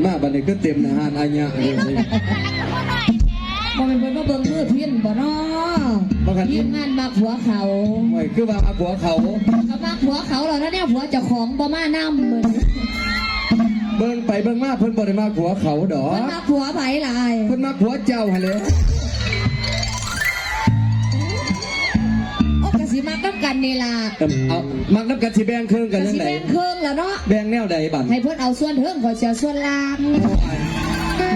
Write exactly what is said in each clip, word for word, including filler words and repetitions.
มาบัดนี้ก็เต็มหน้าห้านอาญะเลย บ่แม่นเพิ่นมาเบิ่งมือพินบ่น้อ บ่คัน ทีมงานมักผัวเขา โอ้ย คือว่ามักผัวเขา ก็มักผัวเขาแล้วนะเนี่ย ผัวเจ้าของบ่มานำมื้อนี้ เบิ่งไปเบิ่งมาเพิ่นบ่ได้มักผัวเขาดอก เพิ่นมักผัวไผหลาย เพิ่นมักผัวเจ้าหั่นแหละ โอ้ ก็สิมักนำกันนี่ล่ะ เอิ่ม เอา มักนำกันสิแบ่งครึ่งกันจั่งใด ก็สิแบ่งครึ่งแล้วเนาะ แบ่งแนวใดบัด ให้เพิ่นเอาส่วนเทิง ข้อยสิเอาส่วนล่าง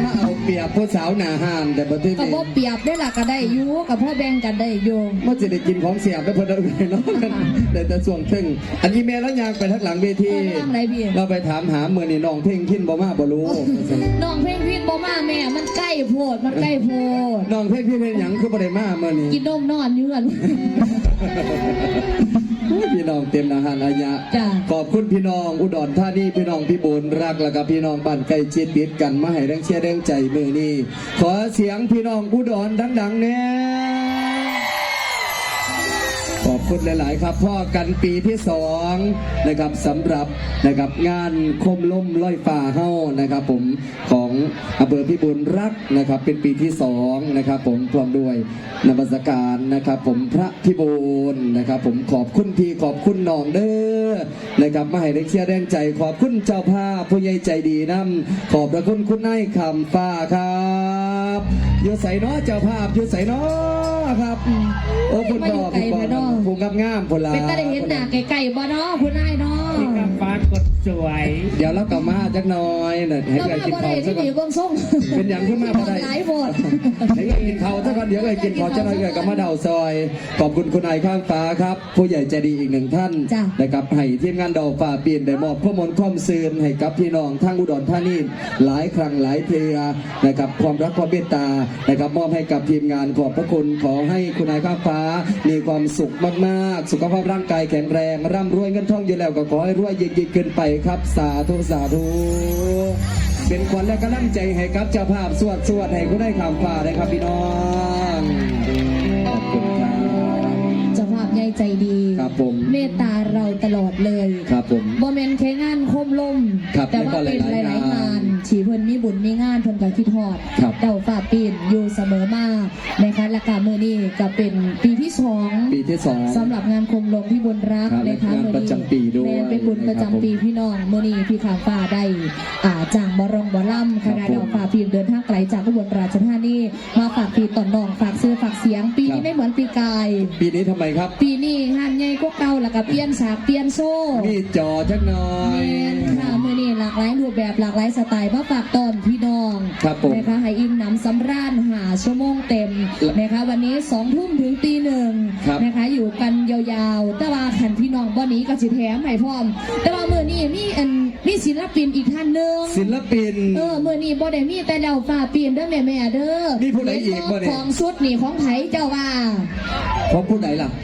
มาเอาเปรียบผู้สาวหน้าห้านแต่บ่ถือ ก็บ่เปรียบเด้ล่ะ ก็ได้อยู่ ก็พอแบ่งกันได้อยู่ มันสิได้กินของแซ่บแล้วเพิ่นเอาไปเนาะ ได้แต่ส่วนเทิง อันนี้แม่แล้วย่างไปทางหลังเวที เออ ระวังไหนพี่ เราไปถามหามื้อนี้น้องเพ็งพินบ่มาบ่รู้ น้องเพ็งพินบ่มาแม่ มันใกล้โพด มันใกล้โพด น้องเพ็งพินเฮ็ดหยังคือบ่ได้มามื้อนี้ กินนมนอนอยู่หั่น โอ้ย พี่น้องเต็มหน้าห้านอาญะ จ้ะ ขอบคุณพี่น้องอุดรธานี พี่น้องพิบูลรัก แล้วก็พี่น้องบ้านใกล้ชิดติดกัน มาให้แรงเชียร์แรงใจมื้อนี้ ขอเสียงพี่น้องอุดรดังๆแหน่ ขอบคุณหลายๆครับ พ้อกันปีที่สองนะครับ สำหรับนะครับ งานโคมลมลอยฟ้าเฮานะครับผม ของอำเภอพิบูลรักษ์นะครับ เป็นปีที่สองนะครับผม พร้อมด้วยนมัสการนะครับผม พระพิบูลนะครับผม ขอบคุณพี่ขอบคุณน้องเด้อนะครับ มาให้แรงเชียร์แรงใจ ขอบคุณเจ้าภาพผู้ใหญ่ใจดีนำ ขอบพระคุณคุณนายคำฟ้าครับ อยู่ไสน้อเจ้าภาพ อยู่ไสน้อครับ โอ้ คุณพ่อ คุณพ่อ ผู้งามๆ พุ่นล่ะ เป็นตาได้เห็นหน้าใกล้ๆบ่น้อ คุณนายน้อ พี่คำฟ้ากดสวย เดี๋ยวเรากลับมาจักหน่อยนะ ให้เอื้อยกินข้าวซะก่อน เรามาบ่ได้ที่นี่เบิ่งทรง เป็นหยังคือมาบ่ได้ หลายโพด ให้เอื้อยกินข้าวซะก่อน เดี๋ยวเอื้อยกินข้าวจักหน่อย เอื้อยก็มาเดาซอย ขอบคุณคุณนายข้างฟ้าครับ ผู้ใหญ่ใจดีอีกหนึ่งท่าน จ้ะ นะครับ ให้ทีมงานดอกฟ้าปีนได้มอบความมวลความซื่นให้กับพี่น้องทางอุดรธานีหลายครั้งหลายเทื่อนะครับ ความรักความเมตตานะครับ มอบให้กับทีมงาน ขอบพระคุณ ขอให้คุณนายข้างฟ้ามีความสุขมากๆ สุขภาพร่างกายแข็งแรง ร่ำรวยเงินทองอยู่แล้วก็ขอให้รวยยิ่งๆขึ้นไปครับ สาธุ สาธุ เป็นขวัญและกำลังใจให้กับเจ้าภาพ สวดสวดให้คุณนายข้างฟ้านะครับพี่น้อง ขอบคุณครับ เจ้าภาพใหญ่ใจดี ครับผม เมตตาเราตลอดเลย ครับผม บ่แม่นแค่งานโคมลม ครับ แต่ว่าเป็นหลายๆงาน แล้วก็หลายๆงาน ที่เพิ่นมีบุญมีงาน เพิ่นก็คิดฮอด ครับ เจ้าฟ้าปีนอยู่เสมอมานะคะ และก็มื้อนี้ก็เป็นปีที่สอง ปีที่สอง สำหรับงานโคมลมพิบูลรักษ์ ครับ นะคะ งานประจำปีด้วย มื้อนี้แม่นเป็นบุญประจำปี นะครับผม พี่น้อง มื้อนี้พี่ข้างฟ้าได้ อ่า จ้างหมอร้องหมอลำ คณะ ครับผม ดอกฟ้าปีนเดินทางไกลจากอุบลราชธานี มาฝากพี่ต้อนน้อง ฝากชื่อฝากเสียง ปีนี้ ครับ ไม่เหมือนปีกาย ปีนี้ทำไมครับ ปีนี้งานใหญ่กว่าเก่า แล้วก็เปลี่ยนฉากเปลี่ยนโชว์ มีจอจักหน่อย แม่นค่ะ มื้อนี้หลากหลายรูปแบบหลากหลายสไตล์มาฝากต้อนพี่น้อง ครับผม นะคะ ให้อิ่มหนำสำราญห้าชั่วโมงเต็มนะคะ วันนี้สองทุ่มถึงตีหนึ่ง ครับ นะคะ อยู่กันยาวๆ แต่ว่าคันพี่น้องบ่หนีก็สิแถมให้พร้อม แต่ว่ามื้อนี้มีอัน มีศิลปินอีกท่านหนึ่ง ศิลปิน เออ มื้อนี้บ่ได้มีแต่ดาวฟ้าปีนเด้อแม่ๆเด้อ มีผู้ใดอีกบ่เนี่ย เห็นบ่ ของชุดนี่ของไผเจ้าว่า ของผู้ใดล่ะ